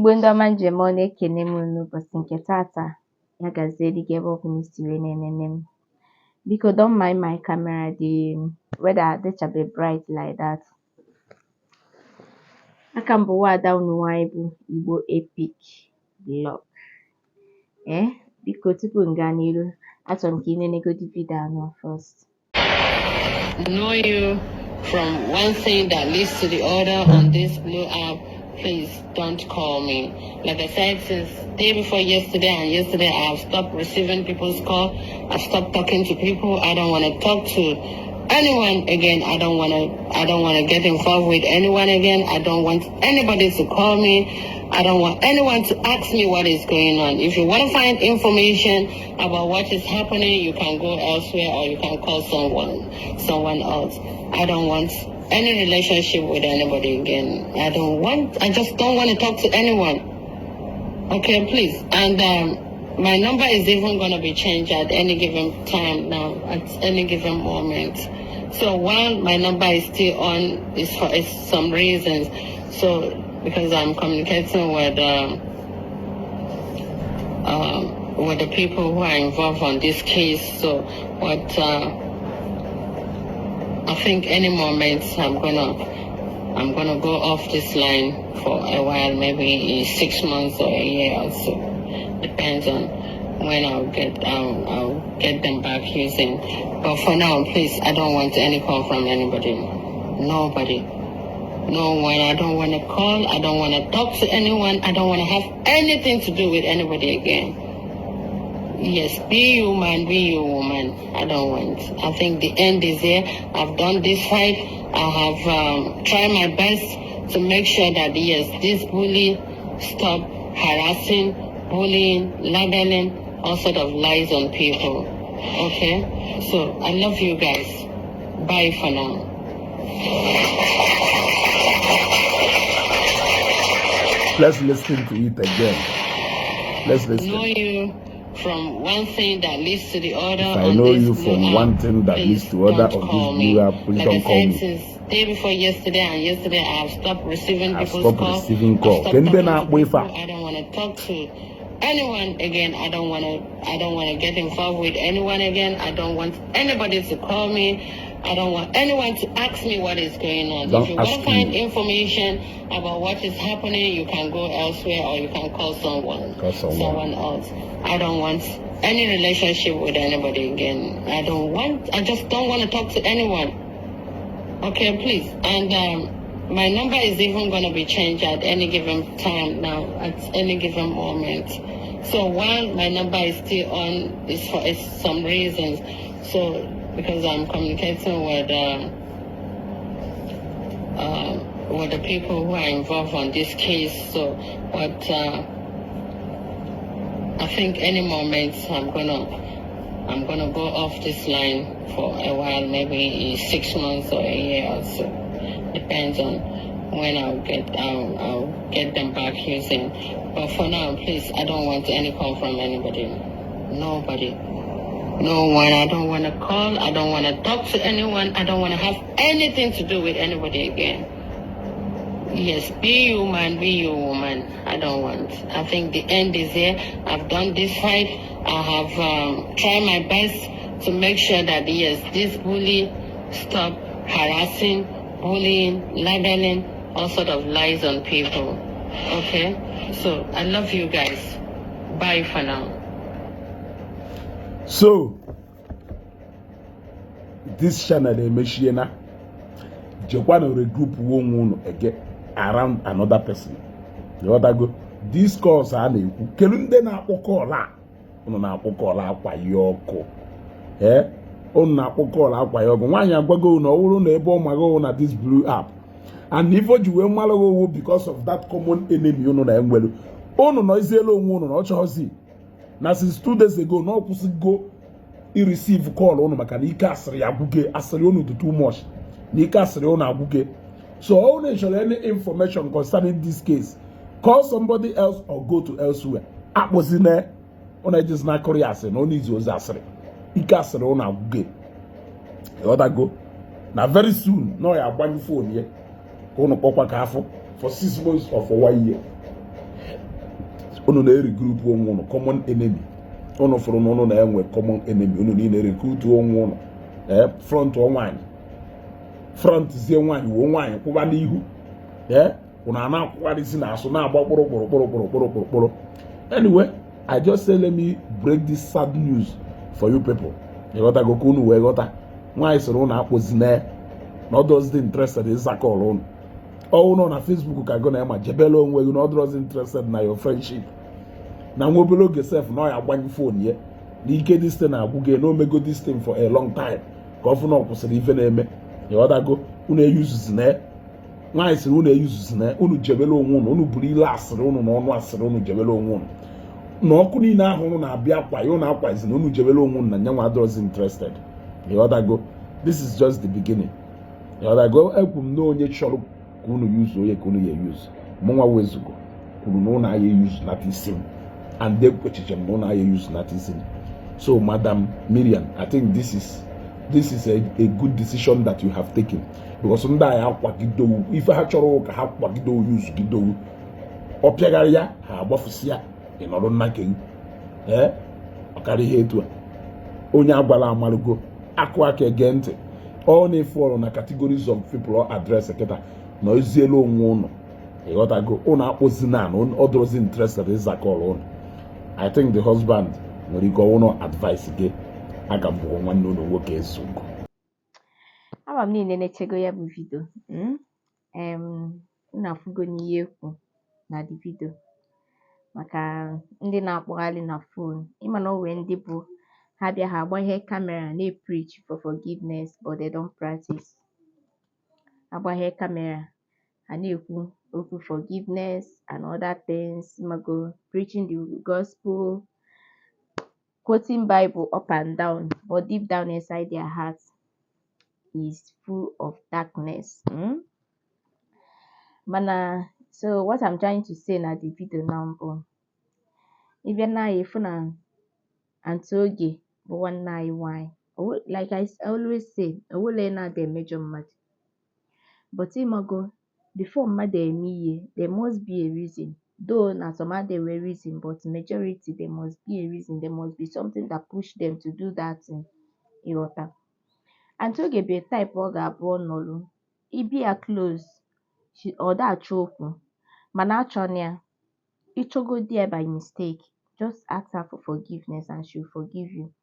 Igbo ndị ọma njem ọ na-ekene m unu n'ụbọchị nke tata. Ya gaziere gị ebe ọbụla i si wee na-enene m. Biko, don't mind my camera, the weather adịchabe bright like that. Aka m bụ nwaada unu nwaanyị bụ Igbo Epic Blog. Ee, biko, tupu m gaa n'iru, achọrọ m ka ị nenegodi video anụ first. Know you from one thing that leads to the other on this blue app, please don't call me. Like I said, since day before yesterday and yesterday, I have stopped receiving people's call. I've stopped talking to people. I don't want to talk to anyone again. I don't want to get involved with anyone again. I don't want anybody to call me. I don't want anyone to ask me what is going on. If you want to find information about what is happening, you can go elsewhere or you can call someone else. I don't want any relationship with anybody again. I just don't want to talk to anyone. Okay, please. And my number is even going to be changed at any given time now, at any given moment. So while my number is still on, is for is some reasons. So because I'm communicating with the people who are involved on this case. So what I think any moment I'm gonna go off this line for a while, maybe 6 months or a year or so. Depends on when I'll get them back using. But for now, please, I don't want any call from anybody. Nobody. No one. I don't want to call. I don't want to talk to anyone. I don't want to have anything to do with anybody again. Yes, be you man, be you woman. I don't want. I think the end is here. I've done this fight. I have tried my best to make sure that, yes, this bully stop harassing, bullying, labeling, all sort of lies on people. Okay? So I love you guys. Bye for now. Let's listen to it again. Let's listen. Know you from one thing that leads to the other. If I On know this you blue from app, one thing that please leads to other don't on call this me. blue app, please Like don't I call said, me. since day before yesterday and yesterday, I have stopped receiving I've people's stopped call. receiving I've call. stopped Can they talking to not wait people. for? I don't want to talk to anyone again. I don't want to get involved with anyone again. I don't want anybody to call me. I don't want anyone to ask me what is going on. Don't If you want ask to find me. Information about what is happening, you can go elsewhere or you can call someone. Call someone. Someone else. I don't want any relationship with anybody again. I just don't want to talk to anyone. Okay, please. And my number is even going to be changed at any given time now, at any given moment. So while my number is still on, is for is some reasons. So because I'm communicating with the people who are involved on this case. So what I think any moment I'm gonna go off this line for a while, maybe 6 months or a year or so. Depends on when I'll get them back using. But for now, please, I don't want any call from anybody. Nobody. No one. I don't want to call. I don't want to talk to anyone. I don't want to have anything to do with anybody again. Yes, be you man, be you woman. I don't want. I think the end is here. I've done this fight. I have tried my best to make sure that, yes, this bully stop harassing, bullying, labeling, all sort of lies on people. Okay? So I love you guys. Bye for now. So this channel emechiena. Jekwa na regroup onwe unu again around another person. Ịghọtago? This calls a na-ekwu, kedu ndị na-akpọ call a? Unu na-akpọ call akwa ya ọkụ. Ee, unu na-akpọ call akwa ya ọkụ. Nwaanyị agwago na ọ bụrụ na ebe ọ maghị na this blue app and ife o ji wee mara owu because of that common enemy unu na-enwelu. Unu nọ izielu onwe unu na ọ chọghọzi na since 2 days ago na ọ kwụsịgo ireceive call unu, maka na ike asịrị ya agwụge. Asịrị unu dị too much na ike asịrị unu agwụge. So ọ unu chọrọ any information concerning this case, call somebody else or go to elsewhere. Akpụzina unu, ejizi na akụrụ ya asịrị na unu izi ozi asịrị. Ike asịrị unu agwụge. Ịghọtago? Na very soon na ọ ya agbanyụ phone ya ka unu kpọkwa ka afọ for 6 months or for one year. Unu na-eregroup onwe unu. Common enemy unu fụrụ na unu na-enwe common enemy, unu niile recruit onwe unu. Ee, front nwaanyị, front zie nwaanyị, wuo nwaanyị kwụba n'ihu. Ee, unu a na-akwụgharịzi n'asụ na-agba kpụrụ kpụrụ kpụrụ kpụrụ kpụrụ kpụrụ kpụrụ. Anyway, I just say let me break this sad news for you people. Ịghọtago? Ka unu wee ghọta, nwaanyị sịrị unu akpụzina na ọ dọzi interested ịza call unu. Ọwụ nọ na Facebook ka gụ na ma jebela onwe gị na ọ dọrọzi interested na your friendship, na nwa obere oge sef na ọ ya agbanyụ phone ya na ike this thing na-agwụ gị, na omego this thing for a long time, ka ọ fụ na ọ kwụsịrị ife na-eme. Ịghọtago? Unu eyuzuzi na nwaanyị sịrị unu eyuzuzi na unu jebela onwe unu. Unu buru ile asịrị unu na ọnụ asịrị unu jebela onwe unu na ọkụ niile ahụ unu na-abịa akwa ya, unu akwazi na unu jebela onwe unu na nyanwa adọrọzi interested. Ịghọtago? This is just the beginning. Ịghọtago? Ekwu m na onye chọrọ ka unu yuzu onye ka unu ya eyuzu. Mụnwa wezugo kwuru na ụnụ aya eyuzu nata isi m, and ekwechiche m na ụnụ aya eyuzu nata isi m. So Madam Miriam, I think this is a good decision that you have taken, because ndị agha akwagidowu ife ha chọrọ ka ha kwagidowu yuzugidowu, ọ pịagharị ya, ha agbafusi ya, ị nọrọ nna kewu. Ee, ọkara ihe etu a onye agwala amalụgo akụ aka ege ntị. Ọ na-efu ọrụ na categories of people ọ address kịta na ezielu onwe ụnụ. Ịghọtago? Ụnụ akpụzi na ọ dụrụzi interested ịza call ụnụ. I think the husband nwere ike ọnwụnụ advice gị aga m bụrụ nwanne ụlọ nwoke ezugo. Ama m niile na-echego ya bụ video. Unu afụgo n'ihe ekwu na the video maka ndị na-akpọgharị na phone. Ịma na o nwee ndị bụ ha bịa, ha agbaghe camera na-preach for forgiveness, but they don't practice. Agbaghe camera, ha na-ekwu okwu forgiveness and other things, mago preaching the gospel, quoting Bible up and down, but deep down inside their heart is full of darkness. Mana so what I'm trying to say na the video now bụ, ịbịa na ịfụ na Aunty Oge bụ nwanne anyị nwanyị. Like I always say, onwere na-ada emejọ mmadụ, but ịmago, before mmadụ eme ihe, there must be a reason. Though na some ada enwe reason, but majority, there must be a reason, there must be something that push them to do that thing. Ịghọta? Aunty Oge bụ a type ọ ga-abụ ọ nọlụ ibi ya close, ọ da achọ okwu, mana achọna ya. Ịchọgodi ya by mistake, just ask her for forgiveness and she will forgive you.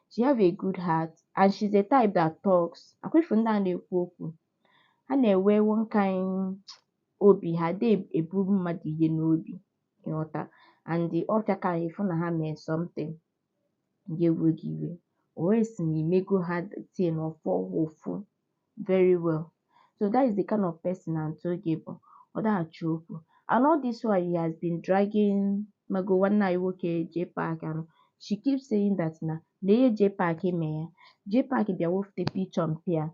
She have a good heart and she's a type that talks. Akwa ndị a na-ekwu okwu, ha na-enwe one kind obi, ha de eburu mmadụ ihe n'obi. Ịghọta? And ọfịa ka ịfụ na ha mee something ga-ewe gị iwe, o wee sị na imego ha thing ọfụ ụfụ very well. So that is the kind of person Aunty Oge bụ. Ọ da achọ okwu, and all this while he has been dragging mago nwanne anyị nwoke Jpac, and she keeps saying that na ihe Jpac mee ya, Jpac bịa wepụta picture mpịa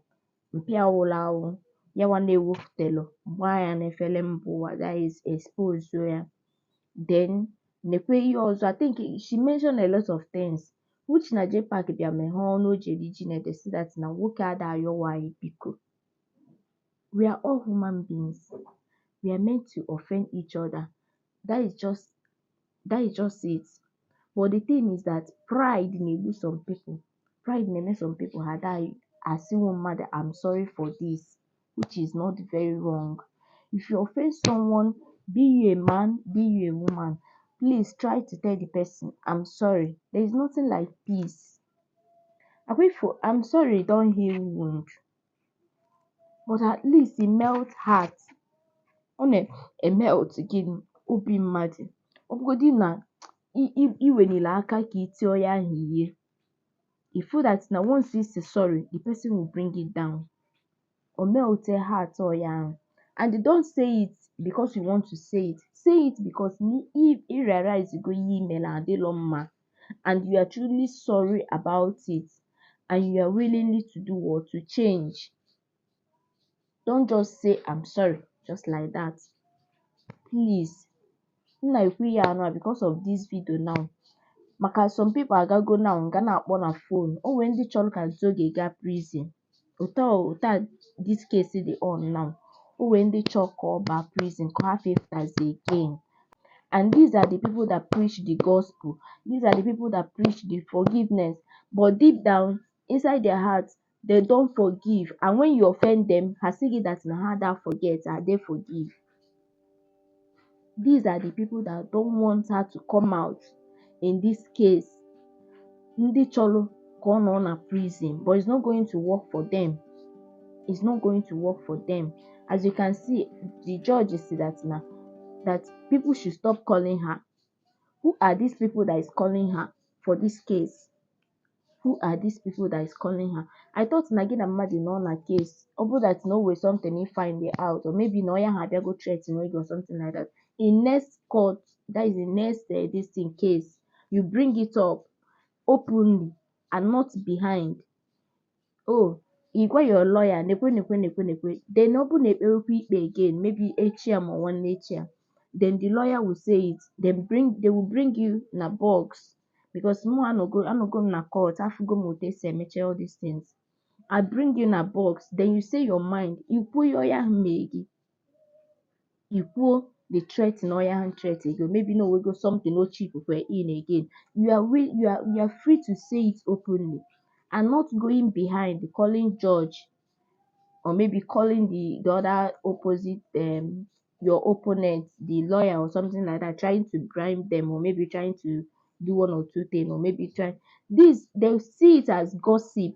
mpịa wụrụ awụ ya nwa na-ewepụtalụ gbaa ya n'efere mba ụwa, that is expose ya. Then nekwe ihe ọzọ, I think she mentioned a lot of things which na Jpac bịa meghee ọnụ o ji eri ji na ede, si that na nwoke ada ayọ nwaanyị biko. We are all human beings, we are meant to offend each other. That is just it. But the thing is that pride na-egbu some people. Pride na-eme some people ha ada asịnwu mmadụ, "I'm sorry for this," which is not very wrong. If you offend someone, be you a man, be you a woman, please try to tell the person, "I'm sorry." There is nothing like peace. Akwa "I'm sorry" don heal wound, but at least e melt heart. Ọ na-emelt gị obi mmadụ. Ọ bụgodị na i weliri aka ka i tie onye ahụ ihe, you feel that na once you say sorry, the person will bring it down or melt heart onye ahụ. And don't say it because you want to say it. Say it because i realize go ihe i mere adịlọ mma and you are truly sorry about it and you are willingly to do what? To change. Don't just say, "I'm sorry," just like that. Please, m na-ekwu ihe anụ a because of this video now, maka some people agago now ga na-akpọ na phone. O nwee ndị chọrọ ka Aunty Oge gaa prison. Otu a this case dị on now, o nwee ndị chọrọ ka ọ baa prison, ka ọ hapụ ịpụtazi again. And these are the people that preach the gospel. These are the people that preach the forgiveness. But deep down, inside their hearts, they don't forgive. And when you offend them, ha sị gị that na ha da forget and they forgive. These are the people that don't want her to come out in this case. Ndị chọrọ ka ọ nọ na prison, but it's not going to work for them. It's not going to work for them. As you can see, the judge is that now that people should stop calling her. Who are these people that is calling her for this case? Who are these people that is calling her? I thought na gị na mmadụ nọ na case, ọ bụrụ that na o nwere something ị find it out, or maybe na onye ahụ abịago threaten gị or something like that. In next court, that is the next this thing case, you bring it up openly and not behind. Oh, ị gwa your lawyer nekwe nekwe nekwe nekwe, then ọ bụrụ na ekpewekwa ikpe again, maybe echi a ma nwanne echi a, then the lawyer will say it, then bring they will bring you na box, because mụ anọgo m na court, afụgo m otu esi emecha all these things. I bring you na box, then you say your mind, ikwuo ihe onye ahụ mee gị, ikwuo the threat na onye ahụ threat gị, maybe na onwego something o chip in again. You are free to say it openly and not going behind, calling judge or maybe calling the other opposite, your opponent, the lawyer or something like that, trying to bribe them or maybe trying to do one or two things, or maybe try this, they'll see it as gossip.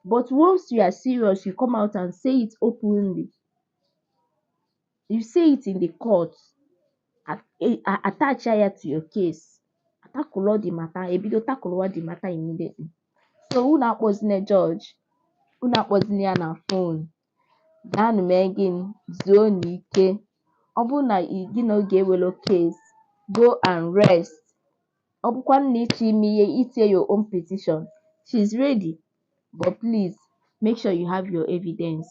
But once you are serious, you come out and say it openly. You say it in the court, attach ya to your case, atackle the matter, ebido tacklewa the matter immediately. So unu akpọzina judge, unu akpọzina ya na phone. Gaanụ mee gịnị? Zuo n'ike. Ọ bụrụ na gị na Oge ewelo case, go and rest. Ọ bụkwanụ na ịchọ ime ihe, itinye your own petition, she's ready. But please make sure you have your evidence,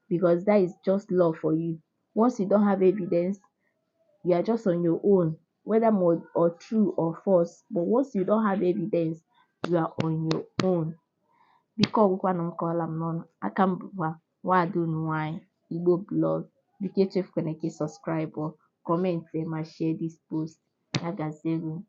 because that is just law for you. Once you don't have evidence, you are just on your own, whether more or true or false. But once you don't have evidence, you are on your own. Biko, ọgwụkwanụ m kọọla m n'ọnụ. Aka m bụkwa nwaada unu nwanyị Igbo Blog. Biko, echefukwana ka ị subscribe, comment ma share this post. Ya gaziere unu.